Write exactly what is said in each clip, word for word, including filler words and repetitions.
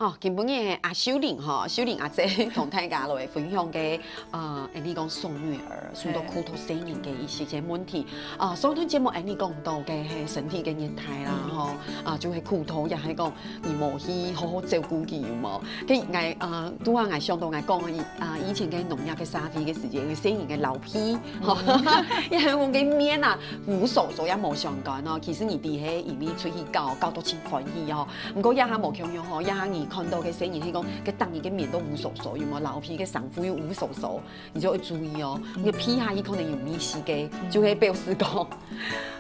哦，今晡日阿秀玲吼，秀玲阿姊同大家來分享个，呃，恁呢講受虐兒、受到苦毒細人个一些个問題。啊，上段節目恁呢講到个係身體个虐待啦，吼，啊，就係苦毒，也係講你無去好好照顧佢，有無？該𠊎，呃，拄仔𠊎想到𠊎講，啊，以前个農業个社會个時節，有細人个老皮，吼，也係講个面啊，烏索索也無相干哦。其實你知係因為出去搞，搞到盡歡喜哦。 毋過這下無共樣吼，這下你看到个細人，係講，該逐日个面都烏索索，有無？老皮个衫褲又烏索索，你就愛注意哦。你个皮下佢可能有味緒个，就會表示講，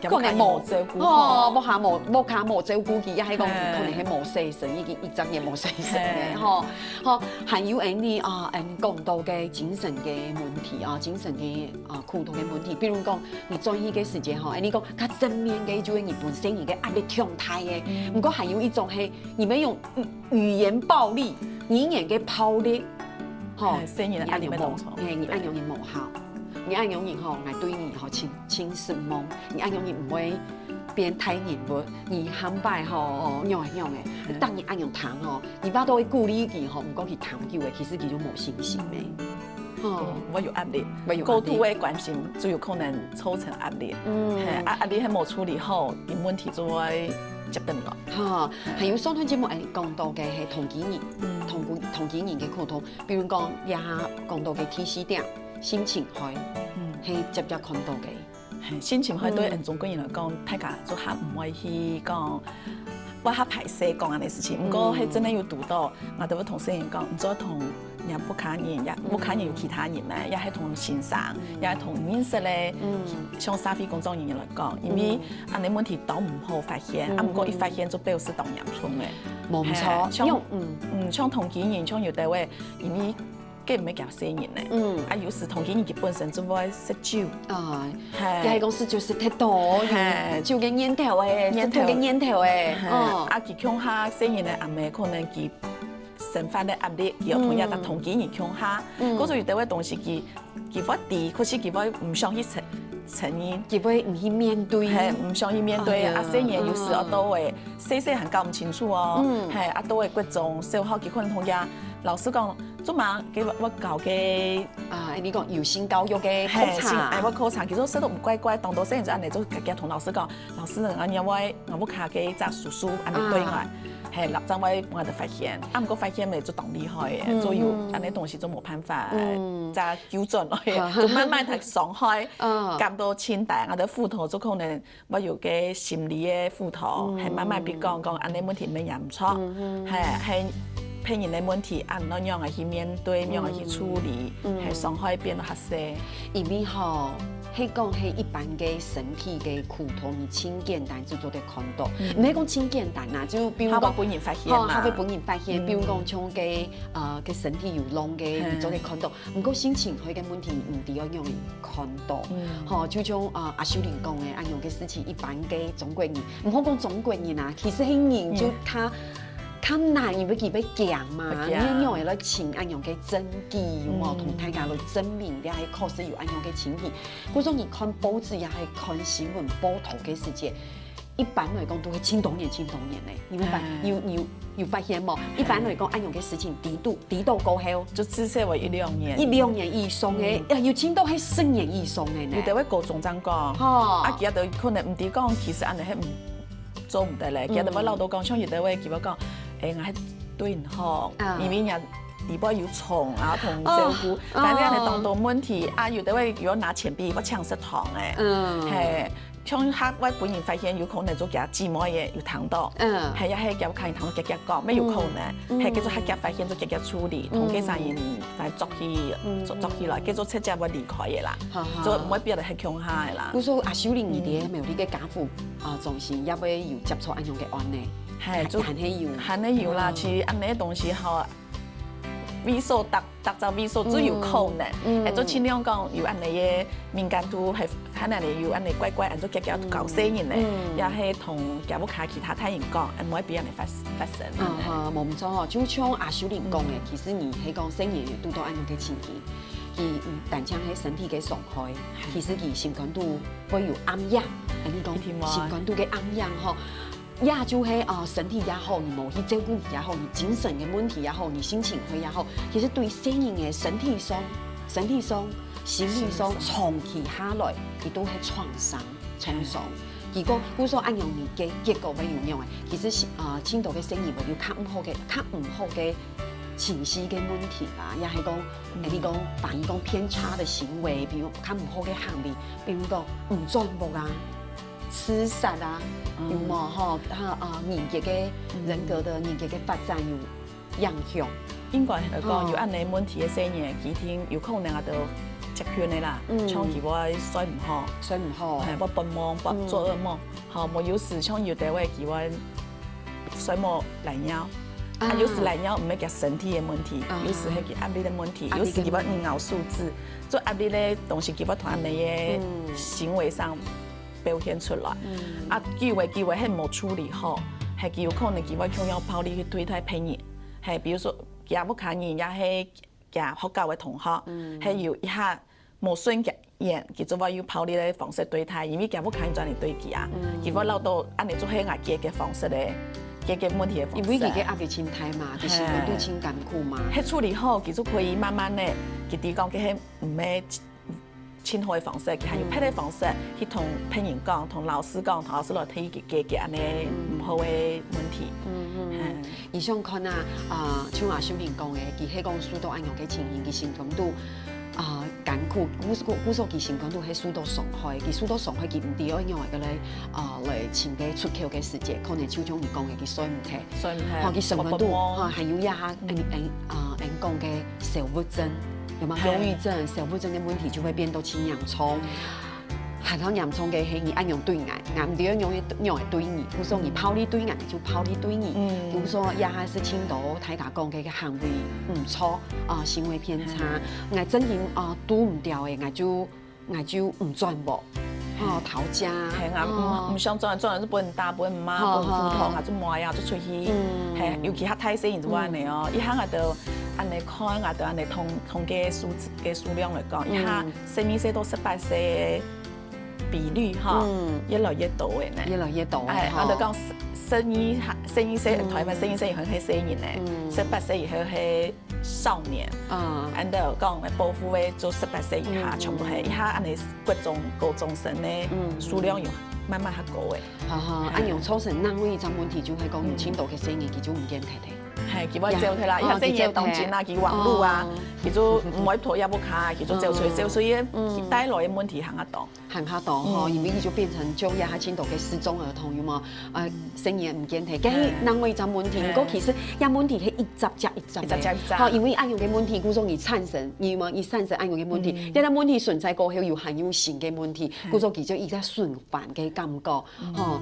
可能無，哦，無下無，無下無照顧佢，也係講佢可能係無洗身，已經一隻月無洗身个吼。吼，還有恁呢啊，恁講到个精神个問題啊，精神个啊苦毒个問題，比如講，你轉去个時節吼，恁呢講較正面个，就係你本身你个壓力強大个。毋過還有一種係 你們用語，語言暴力，語言个暴力，吼，哎，細人个壓力會當重。你恁樣無，哎，你恁樣人無效，你恁樣人吼，𠊎對你吼，盡，盡失望，你恁樣人毋會變大人物，你下擺吼，哦，仰仔仰仔，當你恁樣聽吼，你爸都會鼓勵佢吼，毋過佢聽久了，其實佢就無信心了。 哦，會有壓力，會有壓力。過度个關心就有可能造成壓力。嗯。嘿，啊，壓力還無處理好，佢問題就會積等落。哈，還有上段節目，哎，講到个係同居人，嗯。同居，同居人个苦痛，比如講，這下講到个第四點，性侵害，嗯。係直接看到个。 嘿，性侵害對，嗯。𫣆中國人來講，大家就較毋會去講，會較排斥講恁樣事情。毋過，嗯。係真个有堵到，𠊎都會同細人講，你做同若屋下人，也，嗯。屋下人有其他人咩，也係同先生，嗯。也係同認識个，嗯。像社會工作人員來講，因為，嗯。恁樣問題當毋好發現，嗯，啊，毋過一發現就表示當嚴重个。無錯，嘿，像，因為，嗯。嗯，像同居人，像有个會，因為 該毋係驚細人呢。嗯。啊，有時同居人佢本身就會食酒。啊，嘿。也係講食酒食忒多，嘿。有酒个癮頭誒，念頭。食酒个癮頭誒，嘿。哦。啊，佢共下細人个阿姆可能佢生活个壓力，佢愛同佢个同居人共下。嗯。嗯。故所有个東西佢，佢會知，可是佢會毋想去承，承認。佢會毋去面對。嘿，毋想去面對。哎呀，啊，細人有時候都會，嗯。細細還搞毋清楚哦。嗯。嘿，啊，都會各種小學，佢可能同佢老師講， 做麼个𠊎，𠊎教个，啊，你講有性教育个課程。嘿，性，哎，𠊎課程，其實說都毋乖乖，當多細人就恁樣，就遽遽同老師講，老師，𠊎認為𠊎屋下个隻叔叔恁樣對𠊎，啊。嘿，老正會𠊎就發現，啊，毋過發現了就當厲害个，嗯，就有，嗯。恁樣東西就無辦法，嗯。再糾正落去，就慢慢个傷害，嗯。減到盡大，𠊎个斧頭就可能 會有个心理个輔導，嗯。係慢慢比講，講恁樣問題無嚴重，嗯哼。係，係別人个問題，恁樣仰仔去面對，嗯。仰仔去處理，嗯。係傷害變到較細。因為吼，係講係一般个身體个苦痛，你盡簡單就做得看到。嗯。毋係講盡簡單啦，就比如講，怕會分人發現嘛。吼，怕會分人發現，嗯。比如講像个，呃，个身體有癩个，嗯。你做得看到。 毋過性侵害个問題，毋知愛仰仔看到。嗯。吼，就像，呃，阿秀玲講个，恁樣个事情，一般个中國人，毋好講中國人啊，其實係人就較，嗯。較難，因為佢會驚嘛，會驚。你仰仔來尋恁樣个證據，有無？嗯。同大家來證明，這係確實有恁樣个情形。故所你看報紙也係看新聞報導个時節， 一般來講都係盡多年、盡多年咧。你有發，哎。有，有，有發現無？一般來講，恁樣个事情，知道，知道過後，就至少會一兩年。一兩年以上个，嗯。啊，有盡多係十年以上个呢。有个會高中正講，吼。啊，佢兜可能毋知講，其實恁樣係毋，做毋得咧。嗯。佢兜會恅著講，像有个會，佢會講，欸，𠊎係對你好，啊。因為人家裡背有蟲啊，同照顧，哦，反正恁樣當多問題，哦。啊，有个會又拿錢畀佢，會請食糖欸。嗯。嘿。 像較會分人發現，有可能就厥姊妹个有聽到，嗯。係也係厥屋下人聽到遽遽講，乜有可能，嗯。係叫做較遽發現就遽遽處理，嗯。同該儕人來捉起，嗯。捉，捉起來，叫做直接會離開个啦，哈哈。就毋會變到係共下个啦。故所阿秀玲你在苗栗个家扶，啊，中心也會有接觸恁樣个案呢？係，就還係有。還係有啦，嗯。其實恁樣个東西吼， 位所，逐，逐隻位所都有可能。嗯。嗯。欸，就盡量講有恁樣个敏感度，還，還恁樣有恁樣乖乖，恁樣遽遽教細人呢，嗯。也係同厥屋下其他大人講，欸，毋會畀恁樣發，發生。嗯，好，無毋著吼，就像阿秀玲講个，嗯。其實你係講細人有堵到恁樣个情形，佢毋單淨係身體个傷害，係。其實佢心肝肚會有暗影，欸，你講一定會。心肝肚个暗影吼，也就係，呃，身體也好，你無去照顧佢也好，你精神个問題也好，你心情會也好，其實對細人个身體上、身體上、心理上，心理上。長期下來，佢都係創傷、創傷。嗯。結果，故所恁樣你个結果會有樣个，其實是，呃，盡多个細人會有較毋好个、較毋好个情緒个問題啦，也係講，嗯。你講，華語講偏差的行為，比如較毋好个行為，比如講，毋轉屋啊， 自殺啊，嗯。有無吼？啊，啊，人格个，嗯。人格个人格个發展有影響。應該來講，哦。有恁樣問題个細人，佢定有可能啊，都接近个啦，嗯。像佢會睡毋好，睡毋好。嘿，會發夢，發，嗯。做噩夢，吼，無有時像有个會佢會睡無賴尿，啊。啊，有時賴尿毋係佢身體个問題，啊。有時係佢壓力个問題，壓力个問題。有時佢會，嗯，咬手指，做壓力个東西，佢會同恁樣个，嗯。行為上 表現出來。嗯。啊，久个久个，係無處理好，係佢有可能佢會共樣暴力去對待別人，係，比如說，佢屋下人也係佢學校个同學，嗯。係有一下無順佢願，佢就會用暴力个方式對待，因為佢屋下人專門對佢啊，嗯。佢會落到恁樣做係𠊎解決方式个，解決問題个方式。因為佢个壓力真大嘛，佢心肝肚真艱苦嘛。係。係處理好，佢就可以慢慢个，佢知講佢係毋係 盡好个方式，佢還有別个方式，嗯。去同別人講，同老師講，同老師來替佢解決，恁樣，嗯。毋好个問題。嗯，嗯，嗯。嘿。你想看啊，啊，像阿秀萍講个，佢係講受到恁樣个情形，佢心肝肚，啊，艱苦，故所，故所佢心肝肚係受到傷害，佢受到傷害，佢毋知愛仰般个來，啊，來尋个出口个時節，可能就像你講个，佢睡毋忒。睡毋忒，吼，佢心肝肚，發夢。吼，還有一下，嗯。嗯，嗯，啊，嗯，講个 小鬱症，有無？嘿。憂鬱症、小鬱症个問題就會變到真嚴重。嗯。還較嚴重个係你恁樣對𠊎，𠊎毋知愛仰般，仰般對你，故所你暴力對𠊎，就暴力對你。嗯。故所也還係盡多大家講个行為毋著，啊，行為偏差。嗯。𠊎真經，啊，堵毋牢个，𠊎就 𠊎就毋轉屋，吼，嗯。逃家，係啊，吼。毋，毋想轉，轉就分人打，分人罵，吼，分人苦痛，吼。啊，就罵啊，就出去。嗯。嘿，尤其較大細人就會恁樣哦，嗯。一下啊就恁樣看啊，就恁樣統，統計數字个數量來講，一下，嗯。十二歲到十八歲个比率哈，嗯。越來越多个呢。越來越多个，哎，吼。啊，就講十，十二下，十二歲，嗯。台灣十二歲以後係細人呢，嗯。十八歲以後係 少年，嗯。恁樣講个保護个就十八歲以下，嗯。全部係，一下恁樣國中、高中生个，嗯。數量有慢慢較高个。哈哈，嘿。恁樣造成另外一隻問題，就係講有盡多个細人，佢就毋見忒忒。嘿，佢會走忒啦，呀，一下細人當今啊，佢網路啊，哦。佢就毋會拖也毋卡，佢就走出去，嗯。走出去，嗯。佢帶來个問題還較多。 還較多吼，嗯。因為佢就變成就也還盡多个失蹤兒童，有無？呃，生意毋見忒，該係另外一隻問題。嘿。毋過其實這問題係一隻接一隻个。一隻接一隻。吼，因為恁樣个問題，故所佢產生，有無？佢產生恁樣个問題，嗯。這個問題存在過後，又還有新个問題，嘿。故所佢就一個循環个感覺，嗯。吼。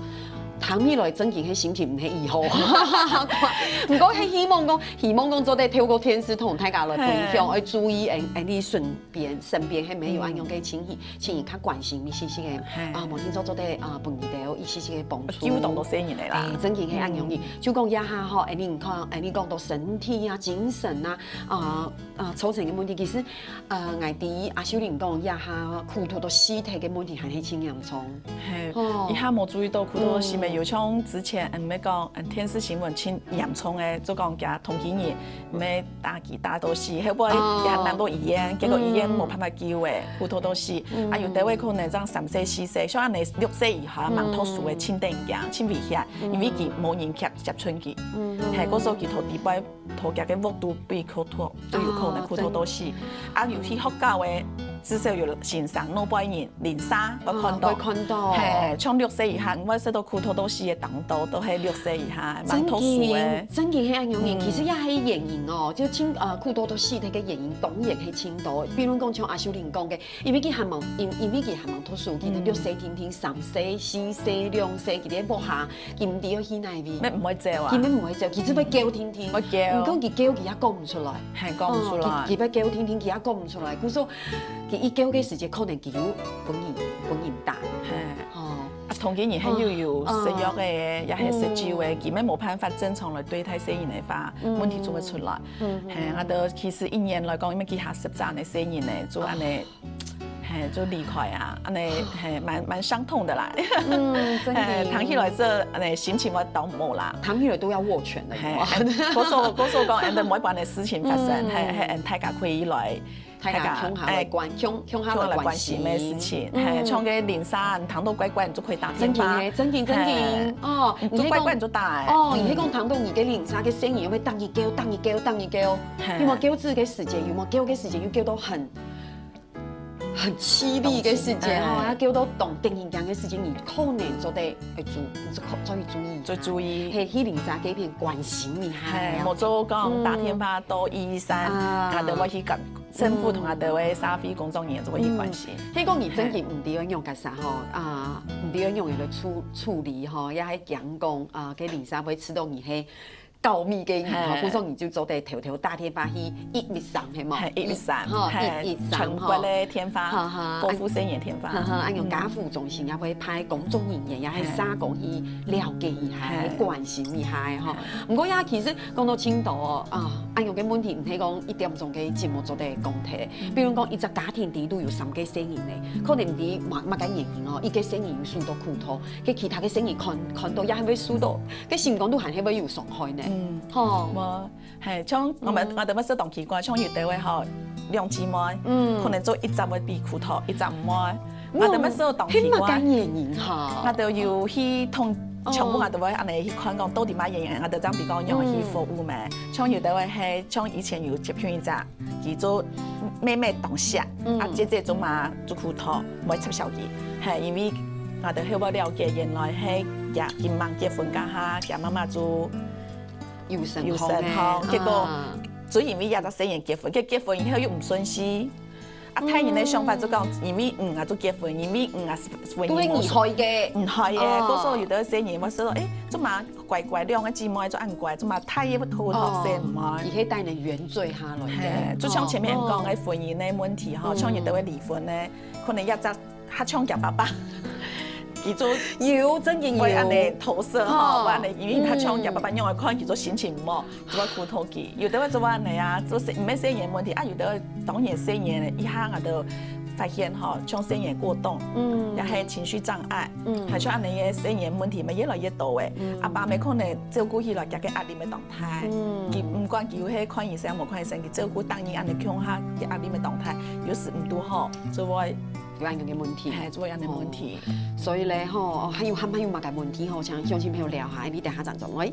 談起來，真經係心情毋係幾好。毋過係希望講，希望講做得透過電視同大家來分享，嘿。愛注意，哎，哎，你順 邊，身邊係毋係有恁樣个情形，嗯。請你較關心一息息个，嘿。啊，無定著做得，啊，分佢兜一息息个幫助。救當多細人个啦。哎，真經係恁樣个。嗯。就講這下吼，哎，你看，哎，你講到身體啊、精神啊，啊，啊，造成个問題，其實，呃，𠊎知阿秀玲講，這下苦毒到死忒个問題還係真嚴重。嘿，哦。一下無注意到苦毒到死忒，嗯。有像之前，嗯，毋係講，嗯，電視新聞真嚴重个，就講佢同居人 毋係打佢打到死，後尾哦。佢還送到醫院，結果醫院無辦法救个，嗯。苦毒到死。嗯。啊，有兜位可能正三歲、四歲，像恁樣六歲以下，嗯。吂讀書个，盡得人驚，盡危險，嗯。因為佢無人接，接觸佢。嗯。嘿，故所佢頭底背，頭家个屋都被苦毒，都有可能苦毒到死。哦，真。啊，有去學校个，至少有先生老輩人 零下，會看到。啊，會看到。嘿，像六歲以下，𠊎識到苦毒到死个當多，都係六歲以下，吂讀書个。真經，真經係恁樣个，嗯。其實也係原因哦，就盡，呃，苦毒到死忒个原因，當然係盡多。比如講，像阿秀玲講个，因為佢還吂，因，因為佢還吂讀書，佢就六歲定定，嗯。三歲、四歲、兩歲，佢在屋下，佢毋知愛去哪位。乜毋會走啊？佢乜毋會走，佢只會噭定定。會噭。毋過佢噭，佢也講毋出來。嘿，講毋出來。哦，佢，佢會噭定定，佢也講毋出來。故所 佢一噭个時節，可能佢又分人，分人打。嘿。吼。啊，同居人係又有食藥个，嗯。也係食酒个，嗯。佢乜無辦法正常來對待細人个話，嗯。問題就會出來。嗯。嘿，啊，都其實一年來講，因為佢下十隻个細人呢，就恁樣。哦。嘿，哎，就離開啊，恁呢，嘿，蠻，蠻傷痛的啦。嗯，真的。哎，談起來這，恁呢，心情會當無啦。談起來都要握拳了，嘿，有沒有？哎，告訴我，告訴我講，哎，每一般的事情發生，嗯。嘿，嘿，哎，大家可以來，大家共下來關，共，共下來關心的事情，嘿，像該鄰舍，你談到怪怪，你就可以打電話。真的，真的，真的。嘿，哦，你就怪怪你就打欸。哦，你係講談到你个鄰舍个聲音，會當你叫，當你叫，當你叫，嘿。有沒有叫字个時間？有沒有叫个時間？又叫到很 很淒厲个時節吼，當淒厲，哎。啊，叫到當得人驚个時節，你可能做得會注，你就可，做得注意一下。做注意。嘿，去鄰舍該片關心一下。嘿，無做講打電話到一一三，嗯。啊，就會去跟政府同啊，就會社會工作人員就會去關心。嗯。嘿，講你真經毋知愛仰結煞吼，啊，毋知愛仰來處，處理吼，也係驚講，啊，該鄰舍會知道你係 告密个人吼，嘿。故所你就做得偷偷打電話去一一三，係無？嘿，一一三，吼，嘿，一一三，全國个電話，吼。哈哈，高負荷个電話。哈哈，恁樣家扶中心也會派工作人員，也係社工去了解一下，嘿。關心一下个吼。嘿。毋過呀，其實講到盡多哦，啊，恁樣个問題，毋係講一點鐘个節目做得講忒。嗯。比如講，一隻家庭底肚有三個細人呢，可能你麼，麼个原因哦，一個細人有受到苦頭， 該其他个細人看，看到也係會受到，該心肝肚還係會有傷害呢。嗯。吼。無，嘿，像𠊎兜，嗯。𠊎兜乜係當奇怪，像有兜个吼，兩姊妹，嗯。可能做一隻會被苦頭，一隻毋會。嗯。𠊎兜乜係當奇怪。係麼个原因哈？𠊎兜有去通，嗯。全部𠊎兜會恁呢去看講，到底麼个原因，𠊎兜正比較容易去服務咩。嗯。像有兜个係，像以前有接觸一隻， 佢做妹妹當惜，嗯。啊，姐姐做嘛做苦頭，毋會插潲佢。嘿，因為𠊎兜後尾了解，原來係佢今晚結婚該下，佢媽媽做有身有身項，啊。結果就因為這隻細人結婚，結，結婚以後又毋順序。啊，大人个想法就講，因為你啊做結婚，因為你啊婚姻無順，都係你害个。你害个，哦。故所有兜細人會說，誒，做嘛 乖乖，兩個姊妹就恁乖，做麼大个苦頭，哦，細毋愛？佢係帶人原罪下來个。嘿，就像前面講个婚姻个問題吼，哦。像有兜會離婚呢，可能也只較像佢爸爸，佢就有，真个有。會恁呢投射吼，哦。會恁呢，因為較像佢爸爸，嗯。樣會看佢就心情毋好，就會苦頭佢。有兜會做恁呢啊，就係毋係細人問題啊，有兜當然細人一下啊就發現吼，像細人過動，嗯。也係情緒障礙。 嗯。還像恁呢个細人問題嘛越來越多誒。嗯。阿爸姆可能照顧起來，佢个壓力會當大。嗯。佢毋管佢有去看醫生無看醫生，佢照顧逐日恁呢共下，佢壓力會當大，有時毋堵好，就會有恁樣个問題。嘿，就會有恁樣个問題。哦。所以咧吼，哦，還有，還，還有麼个問題吼，請鄉親朋友留下，𫣆俚等下正轉來。